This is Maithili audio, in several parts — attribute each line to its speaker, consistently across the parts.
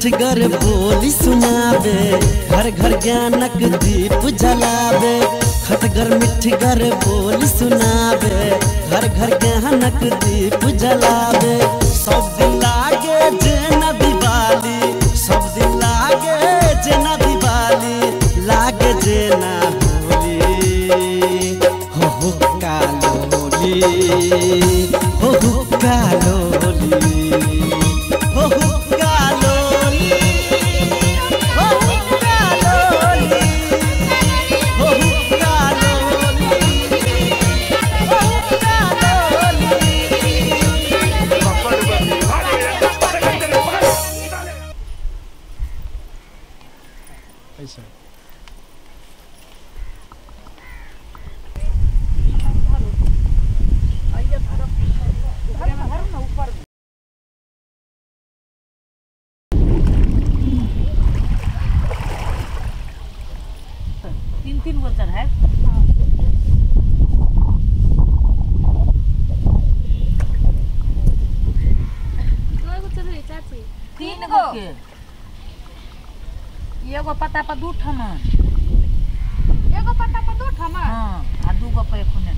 Speaker 1: मिठगर बोली सुनाबे, घर घर ज्ञानक दीप जलाबे। खटगर मिठगर बोली सुनाबे, घर घर ज्ञानक दीप जलाबे। सब दिन लागे जेना दिवाली, सब दिन लागे जेना दिवाली, लागे जेना होली, हो हुक्का लोली, हो हुक्का लोली, हो हुक्का लोली, हो हुक्का लोली, हो हुक्का लोली, हो हुक्का लोली।
Speaker 2: ऐसा
Speaker 3: तीन तीन गो चढ़ाए। तीन गो के एगो पत्ता पर दू ठमा,
Speaker 4: एगो पत्ता पर दू ठमा।
Speaker 3: हाँ, आ दू गो पर एखने।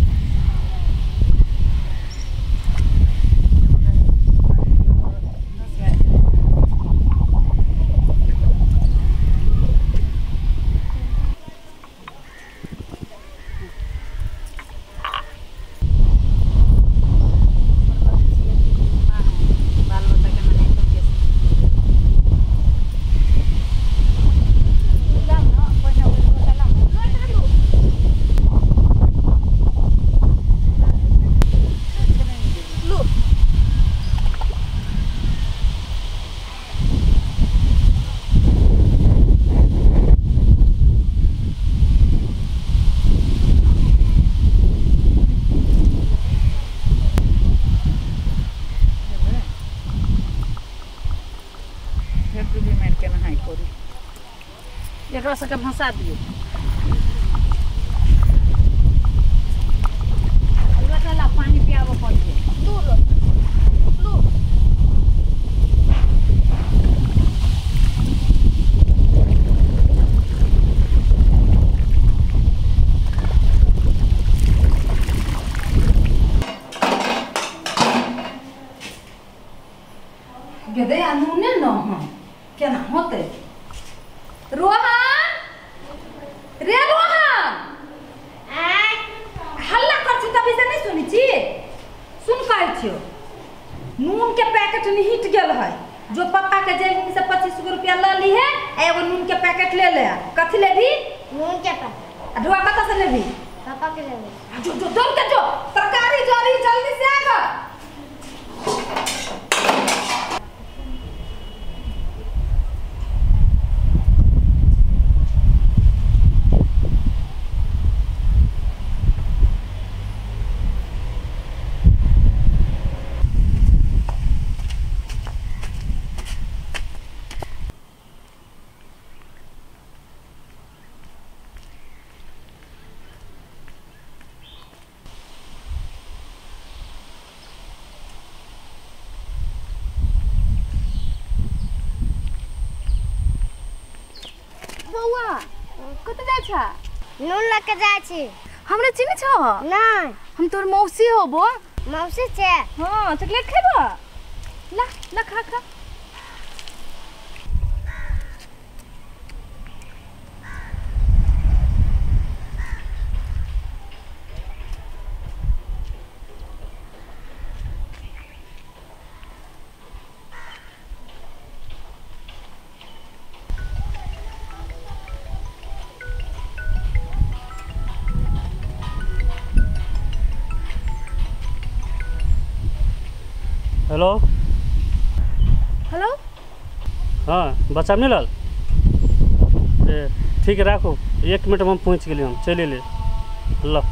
Speaker 3: बाल बच्चा के नहाय तो केस एकरा सबके भसा दियौ। ला पानी पियाबऽ पड़तै।
Speaker 4: लू
Speaker 3: गेदे आ नूने न हँ केना होतै।
Speaker 4: रोहन रे रोहन,
Speaker 3: हल्ला कर छी तभी से नहीं सुनी छी। सुन कहै छियो, नून के पैकेट निहिट गेल है। जो पापा के जेब में से 25 गो रुपया ल ली है, एगो नून के पैकेट ले ले। कथी लेबी?
Speaker 5: नून के पैकेट।
Speaker 3: आ ढोआ कतऽ से लेबी?
Speaker 5: पापा के लेबी।
Speaker 3: जो जो दौड़ के जो तरकारी जरी जल्दी से आगा।
Speaker 4: बौआ कतऽ जाइ छ?
Speaker 5: नून लऽ के जाइ छी।
Speaker 4: हमरा चिन्है छ?
Speaker 5: नहीं।
Speaker 4: हम तोर मौसी होबो।
Speaker 5: मौसी छे?
Speaker 4: हाँ, चॉकलेट खेबो? ला ला खा खा।
Speaker 6: Hello
Speaker 4: hello.
Speaker 6: हाँ, बच्चा मिलल? ए, ठीक है राखू, 1 मिनट में हम पहुँच गेली, हम चलि एलियै। ल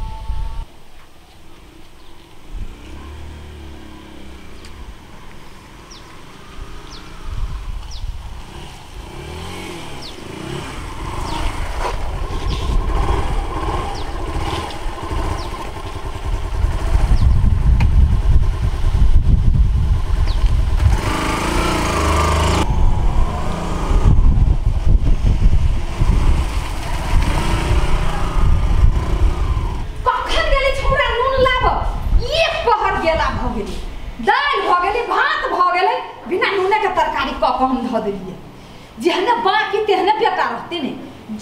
Speaker 3: जेहने बाकी तेहने बेटा रहते ने।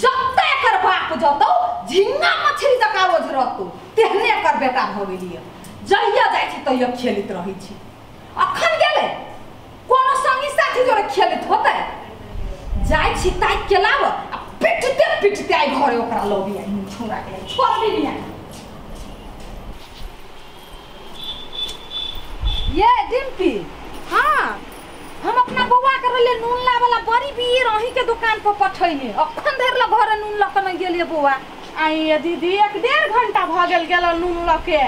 Speaker 3: जते एकर बाप जतौ झिंगा मछली जकाँ ओझ रहतौ तेहने एकर बेटा भऽ गेलियै। जहिया जाइ छी तहिया खेलैत रहै छी। अखन गेलै कोनो संगी साथी जोरे खेलैत होतै? जाइ छी ताकि के लाब आ पिटते पिटते आइ घरे ओकरा लबी आइ छोड़ा के छोड़बी नहीं आइ। ये डिम्पी, हाँ हम अपना बौआ के रहले नून ला वाला बड़ी बीर अहीं के दुकान पर पठैने, अखन धरि ल घरे नून ल के नहीं गेलिए बौआ।
Speaker 4: आई ये दीदी 1-1.5 घंटा भ गेल गेल नून ल के।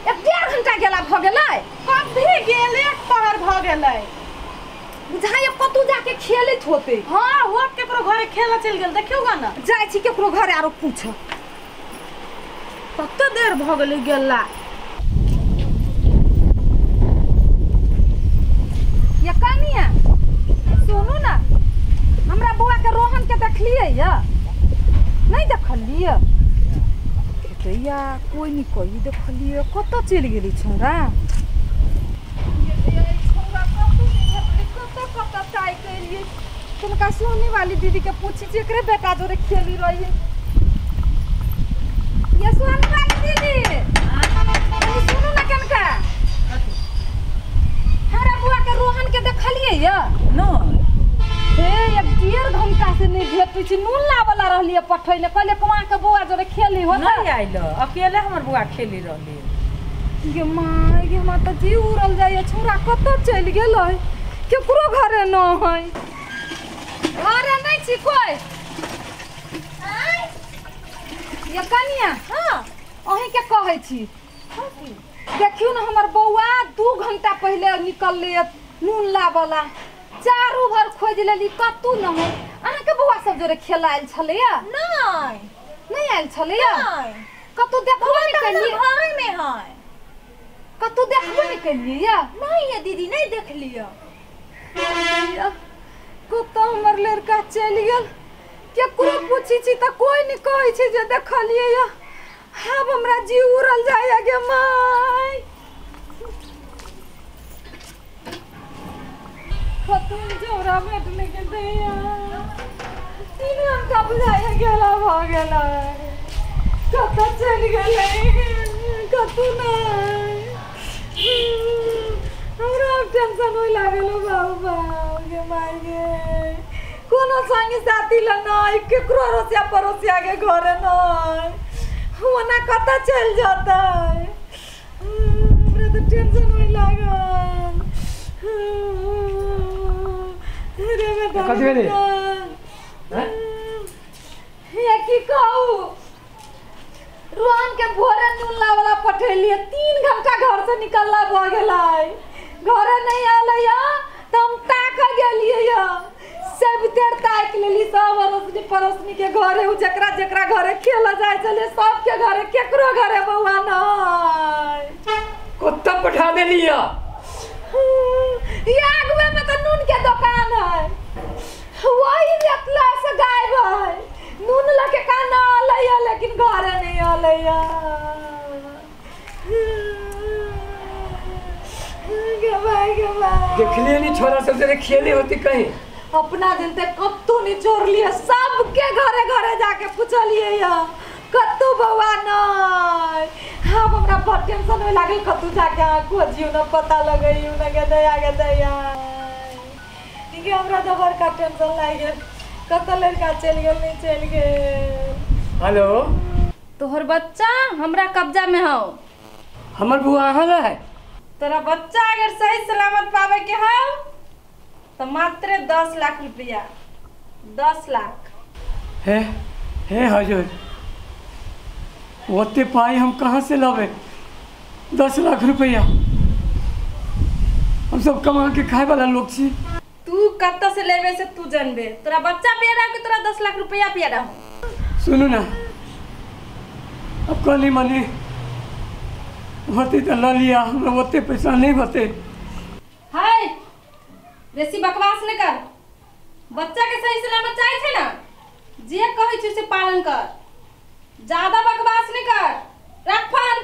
Speaker 3: 1-1.5 घंटा गेला भ गेलै?
Speaker 4: कभी गेल एक पहर भ गेलै।
Speaker 3: बुझाइए कतौ जाके खेलैत होते।
Speaker 4: हाँ हो केकरो घरे खेला चलि गेल देखियौ गा ना।
Speaker 3: जाइ छी केकरो घरे आरो पूछ।
Speaker 4: कते देर भ गेलै गेला।
Speaker 3: ये कनिया सुनू ना, हमरा बौआ के रोहन के देखलियै या नहीं देखलियै? या कोई नहीं कोई देखलियै, कतऽ चलि गेली छौड़ा? कतऽ कतऽ ताकि एलियै। तुमका सोनी वाली दीदी के पूछी छी एकरे बेटा जोरे खेली रही। ये सोनी वाली दीदी सुनू ना कनका, हमरा बुआ के रोहन के देखलियै या
Speaker 2: नहीं?
Speaker 3: हे 1-1.5 घंटा से नहीं भेटै छी। नून लाबला रहलियै पठैले, कहलियै कमा के बौआ जोरे खेली हो
Speaker 2: नहीं आइल, अकेले हमर बौआ खेली रहली।
Speaker 3: गे माँ गे माँ तऽ जी उड़ल जाइए। छौड़ा कतऽ चलि गेलै? केकरो घरे न है, घरे नहीं छी कोई। ये कनिया, हाँ अहीं के कहै छी, देखियौ ने हमर बौआ 2 घंटा पहिले निकललै नून लाबला, चारू भर खोजि लेली कतौ न हो। अहाँके बौआ सब जोरे खेला आयल छलैया?
Speaker 4: नहीं
Speaker 3: नहीं आयल छलैया? कतौ देखबो नहि केलियै?
Speaker 4: घरे में है।
Speaker 3: कतौ देखबो नहि केलियै या?
Speaker 4: नहीं ये दीदी नहीं देखलियै।
Speaker 3: कतौ हमर लड़का चलि गेल, केकरो पूछी छी तऽ कोई नहीं कहै छै जे देखलियै या। आब हमरा जी उड़ल जाइया गे माय। खतम जोरा भेटले के दैया 3 घंटा बुझाइया गेला भ गेलै। कतऽ चलि गेलै कतौ नहि। हमरा आब टेंशन होय लागल बाबू बाबू गे माय गे। कोनो संगी साथी ल नहि, केकरो अड़ोसिया पड़ोसिया के घरे नहि, ओना कतऽ चलि जेतै? हमरा तऽ टेंशन होय लागल। रे बेटा
Speaker 6: कथी भेलै?
Speaker 3: हे की कहू, रोहन के भोरे नून लाबला पठेलियै, 3 घंटा घर से निकलला भऽ गेलै, घरे नहीं आलै या तऽ हम ताकऽ गेलियै या सब देर ताकि लेली सब अड़ोसनी पड़ोसनी के घरे, उ जकरा जकरा घरे खेलऽ जाइ छलै सबके घरे, केकरो घरे बौआ नहि।
Speaker 6: कतऽ पठा देली या?
Speaker 3: ये आगुए में तऽ नून के दोकान है, वही देखला से गायब है। नून लके काना आलै या लेकिन घरे नहीं आलै या। गे भाई गे भाई
Speaker 6: देखलियै नहीं छोरा सब जोरे खेले होती कहीं?
Speaker 3: अपना दिन ते कतौ नहीं छोड़लियै, सबके घरे घरे जाके पूछलियै या कतौ बौआ नहि। आब हमरा बड़ टेंशन होय लागल, कतौ जाके अहाँ खोजियौ न पता लगैयौ न गे दया गे दया। गे हमरा तऽ बड़का टेंशन लागि गेल, कतऽ लड़का चलि गेल नहीं चलि गेल।
Speaker 6: हेलो,
Speaker 4: तोहर बच्चा हमरा कब्जा में हौ।
Speaker 6: हमर बौआ अहाँ लए है?
Speaker 4: तोरा बच्चा अगर सही सलामत पावे के हौ तो मात्र 10 लाख रुपया, 10 लाख।
Speaker 6: हे हे हजूर, ओते पाई हम कहाँ से लावे? 10 लाख रुपया हम सब कमा के खाए वाला लोग छी।
Speaker 4: तू कत्ता से लेवे से तू जानबे, तोरा बच्चा प्यारा कि तोरा 10 लाख रुपया प्यारा हो?
Speaker 6: सुनू ना, अब कहली मनी होते तो ल लिया, हमरा ओते पैसा नहीं होते।
Speaker 4: हाय बेसी बकवास नहीं कर, बच्चा के सही सलामत चाहे छे ना, जे कहै छी से पालन कर, ज्यादा बकवास नहीं कर, रख फोन।